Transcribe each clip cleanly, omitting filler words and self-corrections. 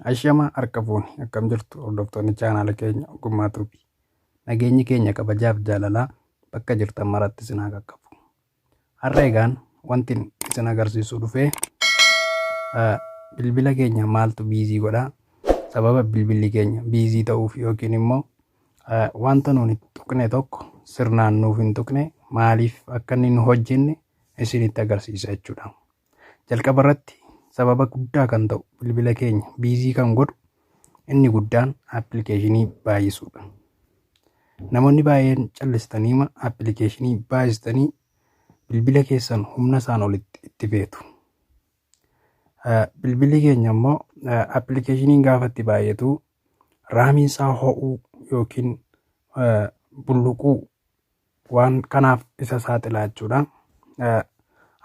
Ashama harka fuune, akkam jirtu hordoftoonni chaanaala keenya Ogummaa Tuubii? Nageenyi keenya kabajaaf jaalalaa bakka jirtan maratti isin haa qaqqabu. Har'a egaan wanti isin agarsiisuu dhufee bilbila keenya maaltu busy godhaa, sababa bilbilli keenya busy ta'uuf yookiin immoo wanta nuuni tuqne tokko sirnaan nuuf hin tuqne maaliif akka inni nu hojjenne isinitti agarsiisa jechuudha. Jalqaba irratti sababa guddaa kan ta'u, bilbila keenya busy kan godhu inni guddaan application baay'isuudha. Namoonni baay'een callistaniima application baay'istanii bilbila keessan humna isaan olitti itti feetu. Bilbilli keenya immoo applicationiin gaafa itti baay'atu RAMiin isaa ho'uu yookiin bulluquu waan kanaaf isa saaxilaa jechuudha.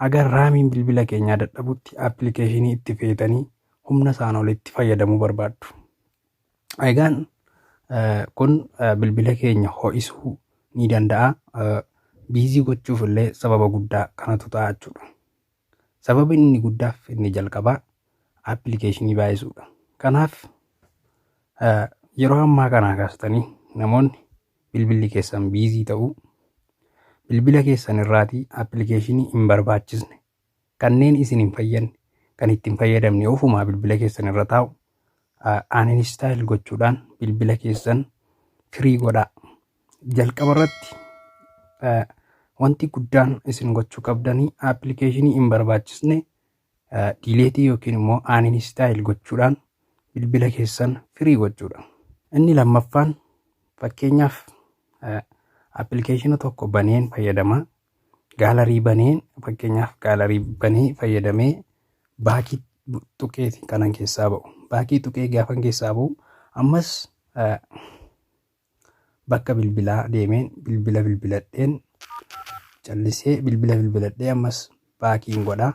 Agar RAMiin bilbila keenyaa dadhabutti application itti feetanii humna isaan olitti fayyadamuu barbaaddu. Egaan kun bilbila keenya ho'isuu ni danda'a. Busy gochuuf illee sababa guddaa kanatu ta'a jechuudha. Sababni inni guddaaf inni jalqabaa application baay'isuudha. Kanaaf yeroo ammaa kanaa kaastanii namoonni bilbilli keessan busy ta'uu, bilbila keessan irraatii application hin barbaachisne, kanneen isin hin fayyadne, kan ittiin fayyadamne ofumaa bilbila keessan irra taa'u uninstall gochuudhaan bilbila keessan free godhaa. Jalqaba irratti wanti guddaan isin gochuu qabdanii application hin barbaachisne delete yookiin immoo uninstall gochuudhaan bilbila keessan free gochuudha. Inni lammaffaan, fakkeenyaaf, application tokko baneen fayyadamaa. Gallery baneen, fakkeenyaaf, gallery banee fayyadamee back tuqeeti kanan keessaa ba'u. Back tuqee gaafan keessaa ba'u ammas bakka bilbilaa deemeen bilbila bilbiladheen, callisee bilbila bilbiladhee ammas backiin godhaa.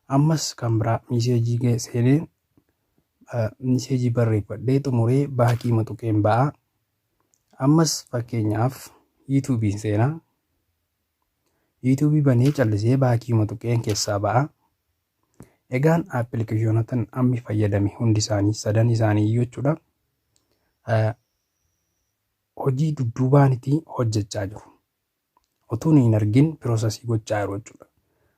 Ammas kan biraa message seenee message barreeffadhee xumuree back tuqeen ba'aa. Ammas fakkeenyaaf YouTubeiin seenaa. YouTube banee callisee back tuqeen keessaa ba'aa. Egaan applicationoota ammi fayyadame hundi isaanii, sadan isaanii iyyuu jechuudha, hojii dudduubaanitii hojjechaa jiru. Utuu hin argin process gochaa jiru jechuudha.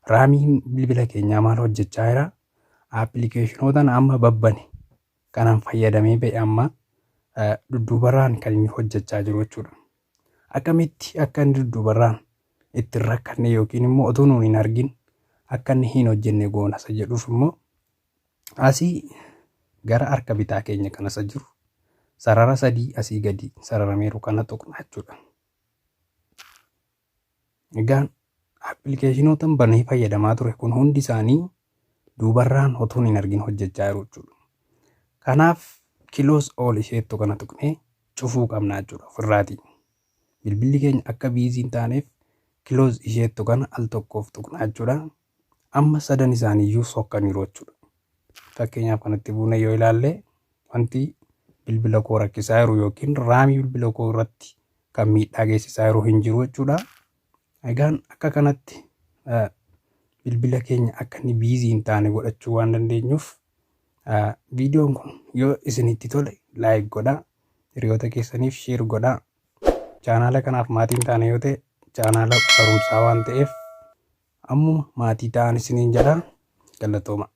RAMiin bilbila keenyaa maal hojjechaa jira? Applicationoota amma babbane kanan fayyadamee ba'e amma dudduubarraan kan inni hojjechaa jiru jechuudha. Akkamitti akka inni dudduubarraan itti hin rakkanne yookiin immoo utuu nuun hin argin akka inni hin hojjenne goona isa jedhuuf immoo, asii gara harka bitaa keenya kana isa jiru sarara sadii asii gadi sararameeru kana tuqna jechuudha. Egaan applicationoota banee fayyadamaa ture kun hundi isaanii duubarraan utuu hin argin hojjechaa jiru jechuudha. Kanaaf close all isheettu kana tuqnee cufuu qabna jechuudha ofirraatii. Bilbilli keenya akka busy hin taaneef close isheettu kana al tokkoof tuqna jechuudha. Amma sadan isaaniiyyuu sokkaniiru jechuudha. Fakkeenyaaf, kanatti buune yoo ilaalle wanti bilbila koo rakkisaa jiru yookiin RAM bilbila koo irratti kan miidhaa geessisaa jiru hin jiru jechuudha. Egaan akka kanatti bilbila keenya akka inni busy hin taane godhachuu waan dandeenyuuf, viidiyoon kun yoo isinitti tole like godhaa, hiriyoota keessaniif share godhaa. Chaanaala kanaaf maatii hin taane yoo ta'e, chaanaala barumsaa waan ta'eef ammuma maatii ta'an isiniin jedha. Galatooma.